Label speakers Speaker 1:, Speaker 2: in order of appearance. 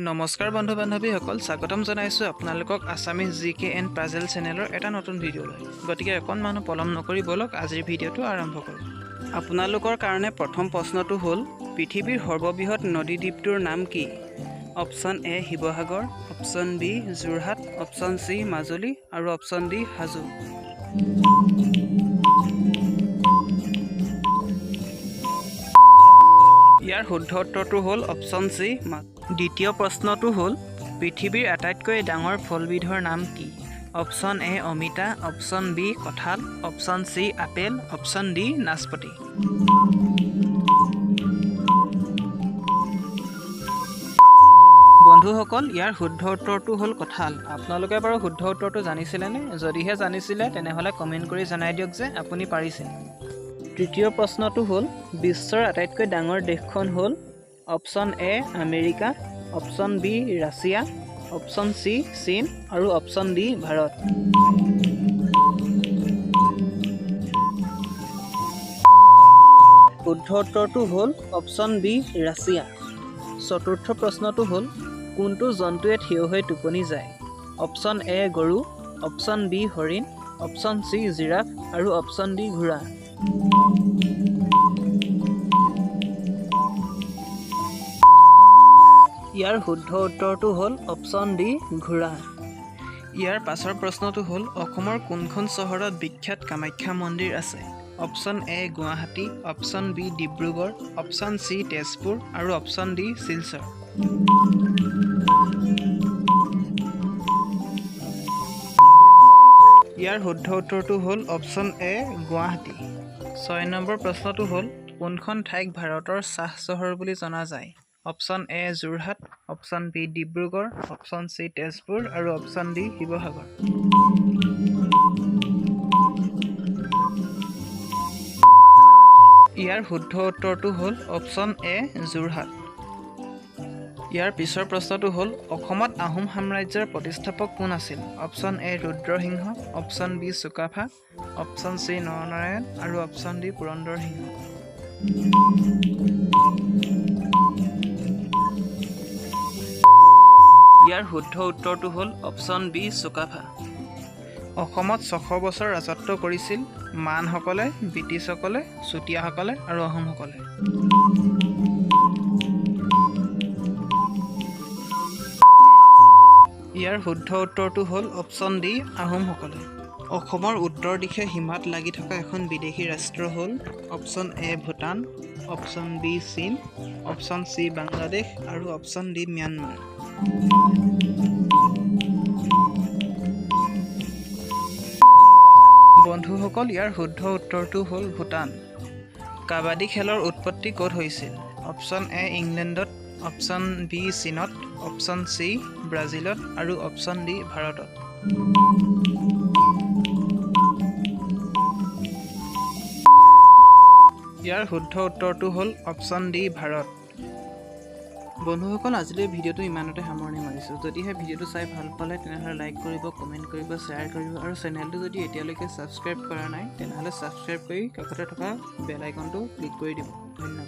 Speaker 1: নমস্কাৰ বন্ধু বান্ধৱীসকল, স্বাগতম জনাইছোঁ আপোনালোকক Assamese G K and puzzle চেনেলৰ এটা নতুন ভিডিঅ'লৈ। গতিকে অকণমানো পলম নকৰি ব'লক, আজিৰ ভিডিঅ'টো আৰম্ভ কৰোঁ। আপোনালোকৰ কাৰণে প্ৰথম প্ৰশ্নটো হ'ল, পৃথিৱীৰ সৰ্ববৃহৎ নদীদ্বীপটোৰ নাম কি? Option A Sivasagar, option B Jorhat, option C Majuli আৰু অপশ্যন ডি হাজো। ইয়াৰ শুদ্ধ উত্তৰটো হ'ল অপশ্যন চি। দ্বিতীয় প্ৰশ্নটো হ'ল, পৃথিৱীৰ আটাইতকৈ ডাঙৰ ফলবিধৰ নাম কি? অপশ্যন এ অমিতা, অপশ্যন বি কঁঠাল, option C apple, option D নাচপতি। বন্ধুসকল, ইয়াৰ শুদ্ধ উত্তৰটো হ'ল কঁঠাল। আপোনালোকে বাৰু শুদ্ধ উত্তৰটো জানিছিলেনে? যদিহে জানিছিলে, তেনেহ'লে কমেণ্ট কৰি জনাই দিয়ক যে আপুনি পাৰিছে। তৃতীয় প্ৰশ্নটো হ'ল, বিশ্বৰ আটাইতকৈ ডাঙৰ দেশখন হ'ল? Option A America, option B Russia, option C চীন আৰু অপশ্যন ডি ভাৰত। শুদ্ধ উত্তৰটো হ'ল অপশ্যন বি ৰাছিয়া। চতুৰ্থ প্ৰশ্নটো হ'ল, কোনটো জন্তুৱে থিয় হৈ টোপনি যায়? অপশ্যন এ গৰু, অপশ্যন বি হৰিণ, অপশ্যন চি জিৰাফ আৰু অপশ্যন ডি ঘোঁৰা। ইয়াৰ শুদ্ধ উত্তৰটো হ'ল অপশ্যন ডি ঘোঁৰা। ইয়াৰ পাছৰ প্ৰশ্নটো হ'ল, অসমৰ কোনখন চহৰত বিখ্যাত কামাখ্যা মন্দিৰ আছে? Option A Guwahati, option B Dibrugarh, option C Tezpur আৰু অপশ্যন ডি শিলচৰ। ইয়াৰ শুদ্ধ উত্তৰটো হ'ল অপশ্যন এ গুৱাহাটী। 6 নম্বৰ প্ৰশ্নটো হ'ল, কোনখন ঠাইক ভাৰতৰ চাহ চহৰ বুলি জনা যায়? Option A Jorhat, option B Dibrugarh, option C Tezpur আৰু অপশ্যন ডি শিৱসাগৰ। ইয়াৰ শুদ্ধ উত্তৰটো হ'ল অপশ্যন এ যোৰহাট। ইয়াৰ পিছৰ প্ৰশ্নটো হ'ল, অসমত আহোম সাম্ৰাজ্যৰ প্ৰতিষ্ঠাপক কোন আছিল? Option A Rudrasingha, option B Sukaphaa, option C Naranarayan আৰু অপশ্যন ডি পুৰন্দৰ সিংহ। ইয়াৰ শুদ্ধ উত্তৰটো হ'ল অপশ্যন বি চুকাফা। অসমত 600 বছৰ ৰাজত্ব কৰিছিল মানসকলে, ব্ৰিটিছসকলে, চুতীয়াসকলে আৰু আহোমসকলে। ইয়াৰ শুদ্ধ উত্তৰটো হ'ল অপশ্যন ডি আহোমসকলে। অসমৰ উত্তৰ দিশে সীমাত লাগি থকা এখন বিদেশী ৰাষ্ট্ৰ হ'ল? Option A Bhutan, option B চীন, অপশ্যন চি বাংলাদেশ আৰু অপশ্যন ডি ম্যানমাৰ। বন্ধুসকল, ইয়াৰ শুদ্ধ উত্তৰটো হ'ল ভূটান। কাবাডী খেলৰ উৎপত্তি ক'ত হৈছিল? অপশ্যন এ ইংলেণ্ডত, অপশ্যন বি চীনত, অপশ্যন চি ব্ৰাজিলত আৰু অপশ্যন ডি ভাৰতত। ইয়াৰ শুদ্ধ উত্তৰটো হ'ল অপশ্যন ডি ভাৰত। বন্ধুসকল, আজিলৈ ভিডিঅ'টো ইমানতে সামৰণি মাৰিছোঁ। যদিহে ভিডিঅ'টো চাই ভাল পালে, তেনেহ'লে লাইক কৰিব, কমেণ্ট কৰিব, শ্বেয়াৰ কৰিব আৰু চেনেলটো যদি এতিয়ালৈকে ছাবস্ক্ৰাইব কৰা নাই, তেনেহ'লে ছাবস্ক্ৰাইব কৰি কাষতে থকা বেল আইকনটো ক্লিক কৰি দিব। ধন্যবাদ।